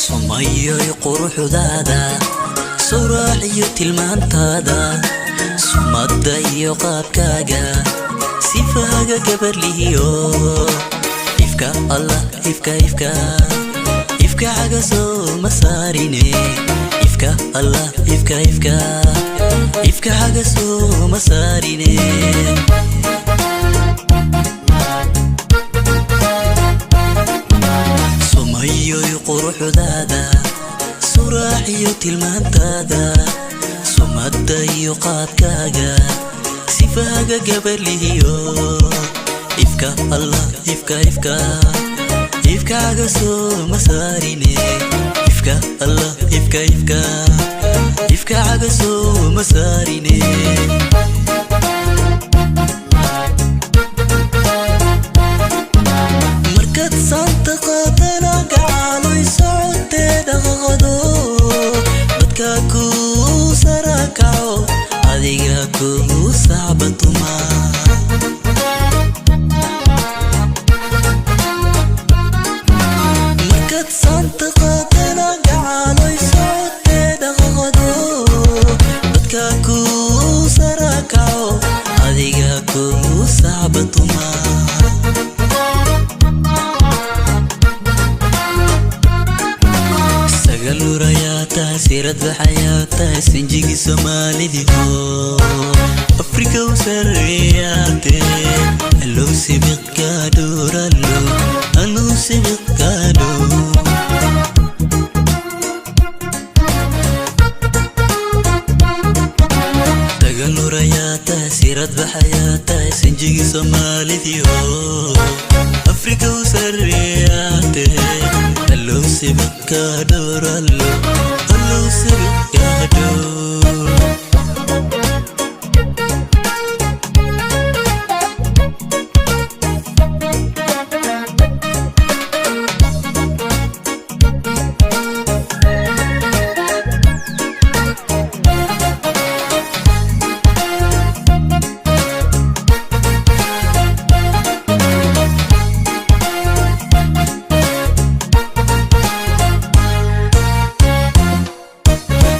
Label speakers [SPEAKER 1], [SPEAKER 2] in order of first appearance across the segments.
[SPEAKER 1] Sumayoy quruxdaada, sawraaciyo tilmaantaada, sumadda iyo qaabkaaga, sifaaga gabarlihiyo ifka Allah, ifka, ifka, ifka caga soo ma saarine. Ifka Allah, ifka, ifka, ifka caga soo ma saarine. Sumayoy quruxdaada, suraaciyo tilmaantaada, sumadda iyo qaabkaaga, sifaaga gabarlihiyo ifka Allah, ifka, ifka, ifka caga soo ma saarine. Ifka Allah, ifka, ifka, ifka caga soo ma saarine. Markaad saanta qaadana gacaaloy socoteeda qaqado, dadka ku sarakaco, adiga ku sacbatuma. Markaad saanta qaadana gacaaloy socoteeda qaqado, dadka ku sarakaco, adiga ku sacbatuma. Sagalurayaa tahay, sirad baxayaa tahay, sinjigii Soomaalidii oo Afrika u sarreeyaate. Allow sibiq gaadhoorallo, allow sibiq gaadho. Dagalurayaa tahay, sirad baxayaa tahay, sinjigii Soomaalidii oo Afrika u sarreeyaate. Allow sibiq gaadhoorallo, allow sibiq gaadho.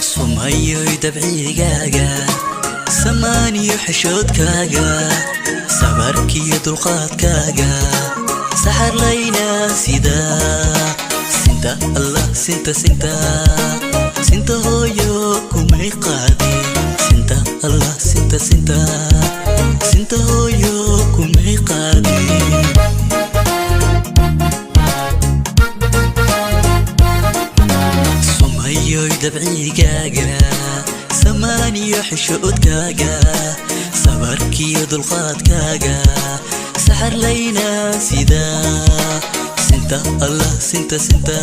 [SPEAKER 1] Sumayoy dabcigaaga, samaaniyo xishoodkaaga, sabarkiyo dulqaadkaaga, saxarlayna sida sinta Allah, sinta, sinta, sinta hooyo kumay qaadi. Sinta Allah, sinta, sinta, sinta hooyo kumay qaadi. Sumayoy dabcigaaga, samaaniyo xishoodkaaga, sabarkiyo dulqaadkaaga, saxarlayna sida sinta Allah, sinta, sinta,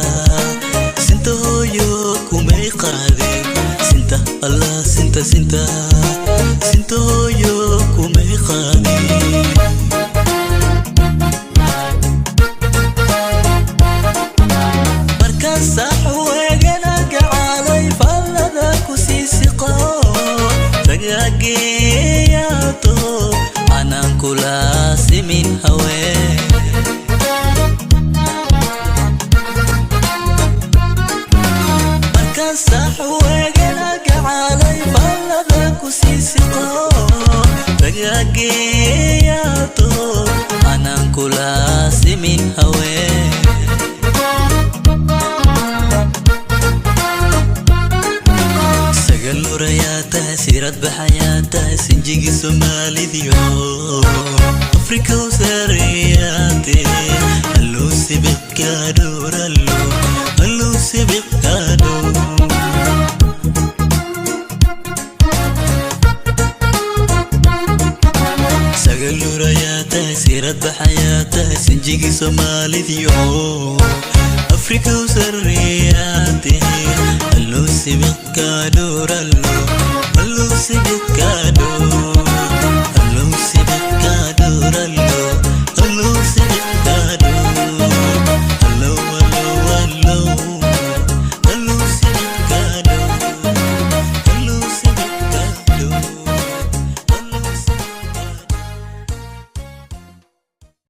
[SPEAKER 1] sinta hooyo kumay qaadin. Sinta Allah, sinta, sinta, sinta hooyo kumay qaadin. Markaan saax weegana gacaalay fallada ku sii siqo, ragaageeyaato anaan kula simin haween. Markaan saax weegana gacaalay fallada ku sii siqo, ragaageeyaato anaan kula simin haween. Sagalurayaa tahay, sirad baxayaa tahay, sinjigii Soomaalidii oo Afrika u sarreeyaate. Allow sibiq gaadhoorallo, allow sibiq gaadho. Siraad baxayaa tahay, sinjigii Soomaalidiyo Afrika u sarreeyaa tahay. Allow sibiqka dhowrallo, allow sibiq.